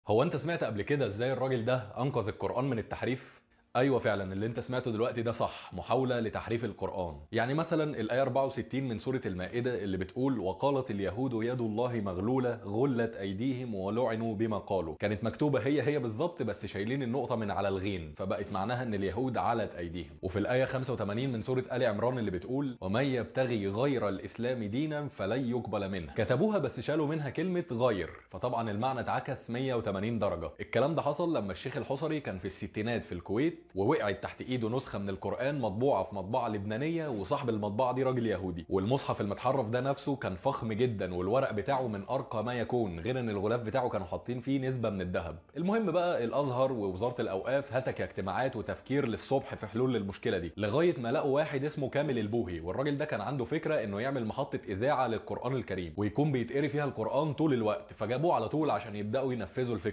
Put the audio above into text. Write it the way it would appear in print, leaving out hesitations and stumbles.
هو انت سمعت قبل كده ازاي الراجل ده انقذ القرآن من التحريف؟ ايوه فعلا اللي انت سمعته دلوقتي ده صح، محاولة لتحريف القرآن. يعني مثلا الآية 64 من سورة المائدة اللي بتقول وقالت اليهود يد الله مغلولة غلت ايديهم ولعنوا بما قالوا، كانت مكتوبة هي هي بالظبط بس شايلين النقطة من على الغين، فبقت معناها ان اليهود علت ايديهم. وفي الآية 85 من سورة آل عمران اللي بتقول ومن يبتغي غير الاسلام دينا فلن يقبل منه، كتبوها بس شالوا منها كلمة غير، فطبعا المعنى اتعكس 180 درجة. الكلام ده حصل لما الشيخ الحصري كان في الستينات في الكويت، ووقعت تحت ايده نسخه من القران مطبوعة في مطبعة لبنانية، وصاحب المطبعة دي راجل يهودي، والمصحف المتحرف ده نفسه كان فخم جدا والورق بتاعه من ارقى ما يكون، غير ان الغلاف بتاعه كانوا حاطين فيه نسبه من الذهب. المهم بقى الازهر ووزارة الاوقاف هتك اجتماعات وتفكير للصبح في حلول للمشكلة دي، لغاية ما لقوا واحد اسمه كامل البوهي، والراجل ده كان عنده فكرة انه يعمل محطة اذاعة للقران الكريم ويكون بيتقري فيها القران طول الوقت، فجابوه على طول عشان يبداوا ينفذوا الفكرة.